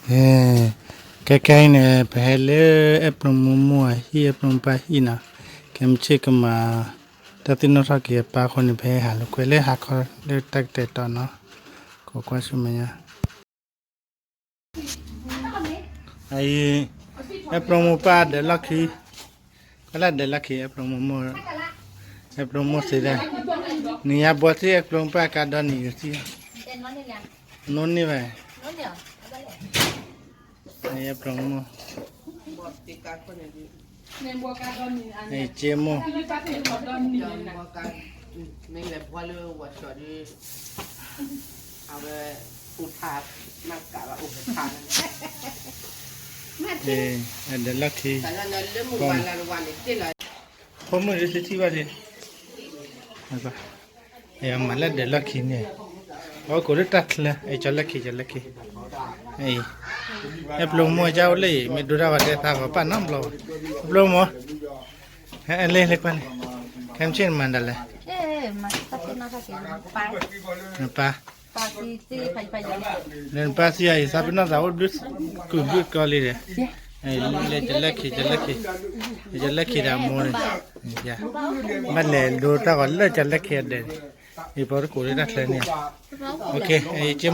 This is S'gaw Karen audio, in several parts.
ဟဲ, ခဲခဲအံၤန့ၣ် ပဟဲလၢအဲၣ်ပျိမိၢ်မိၢ်အဟံၣ် အဲၣ်ပျိမိၢ်ပၢ်ဟံၣ်နီၤ, ခဲမုၢ်ဆ့ၣ်ကမၤ တၢ်သ့ၣ်နီၣ်ထီၣ်က့ၤအပၢ်အဃိန့ၣ် ပဟဲဟးလိာ်ကွဲလၢဟါခီလၢတၢ်ကတဲာ်တီနီၤ, ကိးကွၢ်ဆူမဲာ်ညါ အံၤ, အဲၣ်ပျိမိၢ်ပၢ်ဒၢးလီၢ်ခံ, ကွၢ်လၢဒၢးလီၢ်ခံ အဲၣ်ပျိမိၢ်မိၢ်, အဲၣ်ပျိမိၢ်သ့ဒၣ်, နံၤညါဘှီသံ အဲၣ်ပျိမိၢ်ပၢ်ကါဒီနံၤဂ့ၤသံ, နိန့ၢ်ဘၣ်, အဲၣ်ပျိမိၢ်, အဲၣ်က့မိၢ် မ့ၢ်လဲၤဘှီလၢဝၤစီၤဒီး အဝဲ အိၣ်ထါ, မ့ၢ်ကးဘၣ်အိၣ်ဖဲထါန့ၣ်, ဒၢးလီၢ်ခံ, ဖိမုၣ်ဒ်သုထံၣ်ဘၣ်ဒ်, မၤလၢဒၢးလီၢ်ခံန့ၣ်, အဝဲကိးလၢတၢ်ချၢ အဲၣ်ကၠီလၢခံ ကၠီလၢခံ, အဲၣ်ပျိမိၢ်ကအိၣ်လၢအံၤ မ့ၢ်ဒိတၢ်ဂီၤတဲသးဂီၤပာ်နီတဘျီဘၣ်, ပျိမိၢ်, ဟဲလၢလၢကွၢ်လၢ, ခဲမုၢ်ဆ့ၣ်နမၤဒ်လဲၣ်, နပၢ် နပၢ်သံအံၤ သးပ့ၤနီၣ်သးအိၣ်ဘျုး, ကုၢ်ဘျုးကီလံဒီး, လဲၤကၠီလၢခံ ကၠီလၢခံ, ကၠီလၢခံဒီးမိၢ်န့ၣ်, ဘၣ်လဲၤဒိတၢ်ဂီၤလၢကၠီလၢခံအဒၢးန့ၣ်, ယပှၤတကိးလၢတၢ်ချၢန့ၣ်, ယ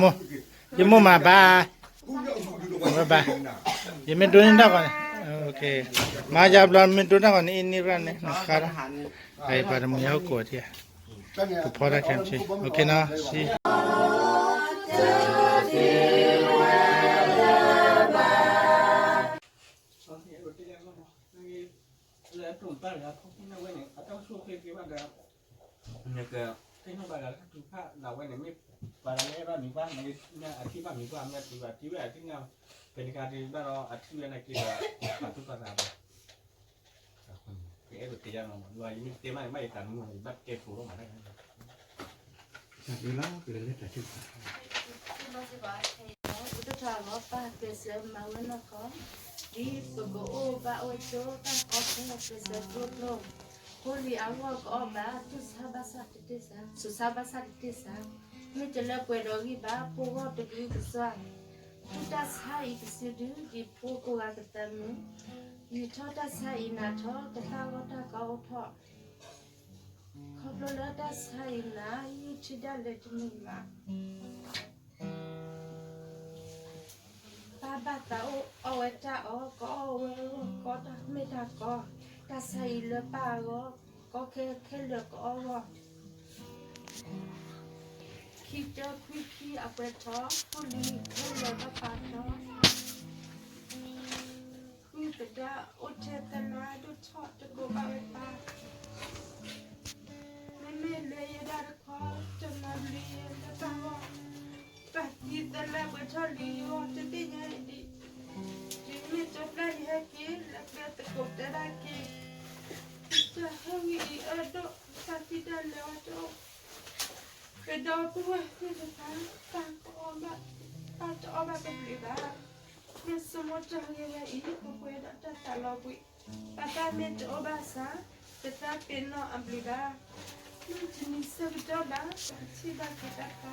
မိၢ်, ယမိၢ်မၤဘၣ်, ဘၣ်ဘၣ်, ယမ့ၢ်ဒိန့ၢ်တၢ်ဂီၤန့ၣ်, မၤယၤဘျီမ့ၢ်ဒိတၢ်ဂီၤန့ၣ် အံၤန့ၢ်ရၣ်န့ၣ် နဃါဒီး, ပှၤတမုာ်ဟဲအိၣ်ကိးထံ, ကဖီတၢ်ခဲမုၢ်ဆ့ၣ်, ပကထီၣ်လီၤပာ်ကျဲးစၢးမၤဝဲနီၢ်ခီ, ဒ်ပကအိၣ်ဘၣ်အိၣ်ကၠိတၢ်ကီခဲလၢာ်ကျဲးစၢးကျိကျိ, ဖိလံၤအဂီၢ်ကအီၣ်ဘၣ် သူၣ်ဆါဘၣ်ဆါတတ့ၢ်စၢ်, သူၣ်ဆါဘၣ်ဆါတတ့ၢ်စၢ်, မ့ၢ်တလၢပှဲၤဒီးဂံၢ်ဘါ ဖိဂီၢ်တဘျုးကစၢ်, သူၣ်တၢ်ဆါအံၤကစုဒု ဒ်ဖိကိးဂၤကသးမုာ်, ယံာ်ထီၣ်တၢ်ဆါအံၤနးထီၣ် ကသၣ်ဂီၢ်တၢ်ကီအိၣ်ထီၣ် ခီဖျိလၢတၢ်ဆါအံၤနၤ ယုၢ်ထံဒၣ်လဲာ်တမုာ်ဘၣ်. ပၢ်ဘၣ်သးအိၣ်အီၣ်ဝဲတၢ်အီၣ် ကအီၣ်ဝဲအဂီၢ်ကီတၢ်မ့ၢ်တၢ်ကီ, တၢ်ဆါအံၤလၢပၢ်အဂီၢ် ကီခဲခဲလၢာ်ကအီၣ်ဂီၢ်, ခံတၢခွံခံအပှဲၤထီၣ် ဖိလံၤခဲလၢာ်ဘၣ်ပာ်ထီၣ် ဃုသဒါအိၣ်ထဲသလါဒိၣ်ထီၣ်တကိးဘၣ်ဝဲပၢ်, မ့မ့ၢ်လၢယဲဒၣ်တခီ တနီၤဘျုးယဲလၢပၢ်ဂီၢ်, ပၢ်သံသလါပှဲၤထီၣ်လံအဂီၢ်တသ့ၣ်ညါအံၤဒံး, တုၤမ့ၢ်တဘျီယဟဲက့ၤ လၢကျဲသကိးတဲဒၣ်က့ၤ, တၢ်ဟဲဝံၤအံၤအၢဒိၣ် တၢ်သံတၢ်လၢအီၤတအိၣ် ကဒီပုၢ်ဝဲၢ်သ့ၣ်တဖၣ် ပၢ်ကအီၣ်ဘၣ်, ပၢ်တအီၣ်ဘၣ်ကဘျုးဘၣ်, မ့ၢ်ဆိကမိၣ်တၢ်ဂ့ၢ်ဝဲအံၤ ပပှဲၤဒီးတၢ်သးလီၤဘှံး, ပၢ်သၣ်မ့ၢ်တအိၣ်ဘၣ်ဆၣ် ပသးပ့ၤနီၣ်အဘျုးဘၣ်, မ့ၢ်တနံၤဆၢကတီၢ်ဘၣ် ပကထံၣ်ဘၣ်က့ၤတၢ်ပၢ်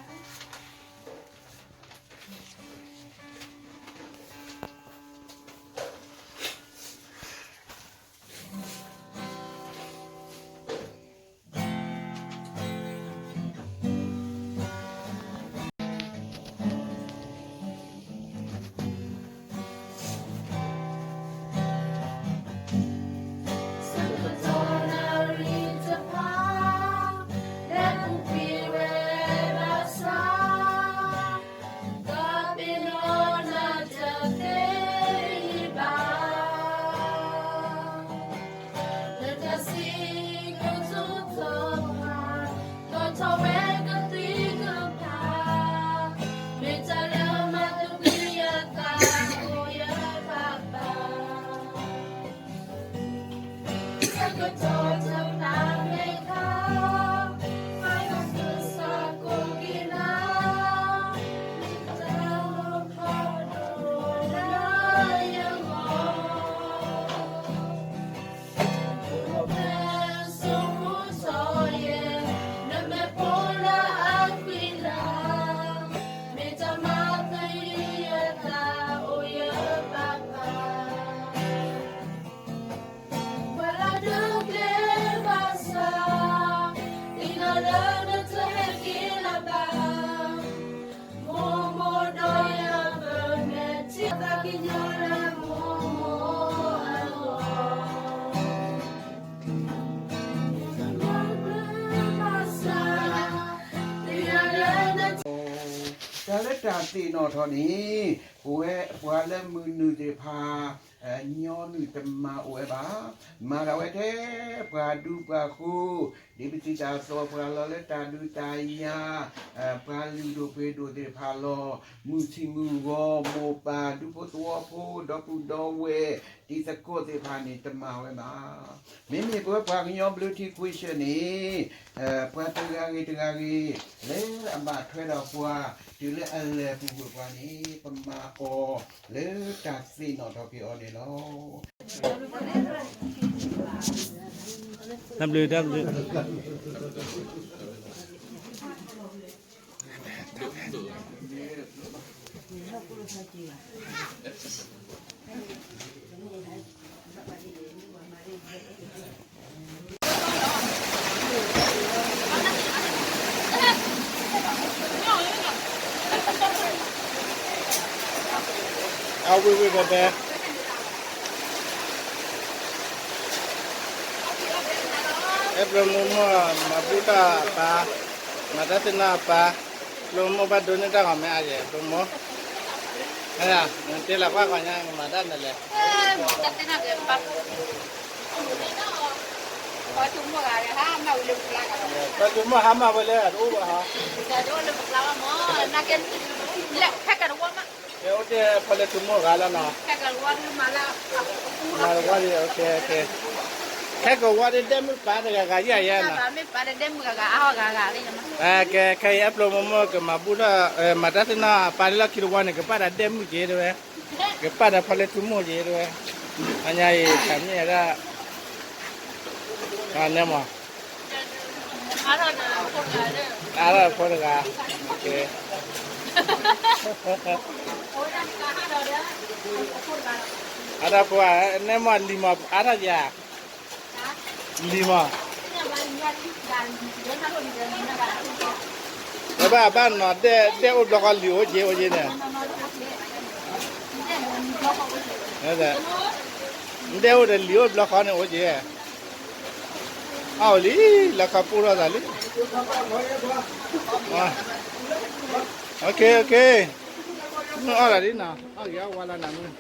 တၢ်သ့ၣ်နီၣ်ထီၣ်န့ၣ် ပဝဲပှၤလၢမုၢ်နုာ်သ့ၣ်တဖၣ် ညီနုၢ်တမၤအိၣ်ဝဲဘၣ်. မၤဒၣ်ဝဲထဲပှၤဒူပှၤဃိ, ဒ်ပစံးတၢ်အသိး ပှၤလီၤလၢတၢ်ဒုးတၢ်ယၤ, ပှၤလုၢ်ဒိၣ်ပှ့ၤဒိၣ်သ့ၣ်တဖၣ်လီၤ. မုၢ်ဆံးမုၢ်ဂီၤ မိၢ်ပၢ်ဒူဖိသဝီဖိ ဒီပုၢ်ဒီဝဲၢ် တံၤသကိးသ့ၣ်တဖၣ်န့ၣ် တမၤဝဲဘၣ်. မ့မ့ၢ်ပဝဲပှၤကညီဘျၢထံခွ့ဆၢၣ်န့ၣ် ပှၤတဂၤဂ့ၤတဂၤဂ့ၤ လၢအဘၣ်ထွဲဒီးပှၤ တုၤလၢအလဲၤပူၤကွံာ်ပှၤန့ၣ် ပမၤအီၤလၢတၢ်သ့ၣ်နီၣ်ထီၣ်က့ၤအီၤန့ၣ်လီၤ. တၢ်ဘျုး တၢ်ဘျုး အဝ့ၢ်ဝ့ၢ်ဘဲဘဲ အဲၣ်ပျိမိၢ်မိၢ် မၤဘူၣ်တၢ်အပၢ်, မၤတၢ်သ့ၣ်နီၣ်အပၢ်, ပျိမိၢ်ဘၣ်ဒိးန့ၢ်တၢ်ဂီၤမ့ၢ်အါယဲၢ် ပျိမိၢ်, နတဲလီၤကွၢ်ဂီၤညါ နမၤတၢ်နလဲၤ, ပျိမိၢ်ဟါမၢ်ဝဲလၢအတအိၣ်ဘၣ်ဟီ, အိၣ်တ့ၢ်ဖီလၢထူမိၢ်ဂၤလီၤနီၤ, မၤတဝီဒံး ခဲကဝီၤဒံး ဒဲမုၣ်ပၢ်တဂၤဂၤယဲၢ်ယဲၢ်နီၤ, ကဲ ခဲအံၤအဲၣ်ပျိမိၢ်မိၢ် ကမၤဘူၣ်ထီၣ် မၤတၢ်သ့ၣ်နီၣ်ပၢ်လၢလီၢ်ခံတဝီန့ၣ် ကပာ်ဒီးဒဲမုၣ်က့ၤတဝဲ, ကပာ်ဒီးဖီလၢထူမိၢ်က့ၤတဝဲ, အညါအံၤ တၢ်မ့ၢ်ဝဲဒၣ် နဲမး အါထီၣ်ဖိတဂၤ, အါထီၣ်ဖိဧါ, နဲမးလံၤမး အါထီၣ်ယၤ, လံၤမး, ဝဲဘၣ်ဘၣ်နီၤ ဒဲအိၣ်ဘျီဃီလံၤအိၣ်က့ၤအိၣ်က့ၤန့ၣ်, ဒဲအိၣ်ဒီးလံၤအိၣ်ဘျီဃီန့ၣ်အိၣ်က့ၤ, အီၣ်လံ, လၢခီပူထီၣ်သးလံ, အ မုၢ်အီၣ်လီၤလံနီၤ, အီၣ်ဂ့ၤအီၣ်ဝါလီၤနၤမုၢ်,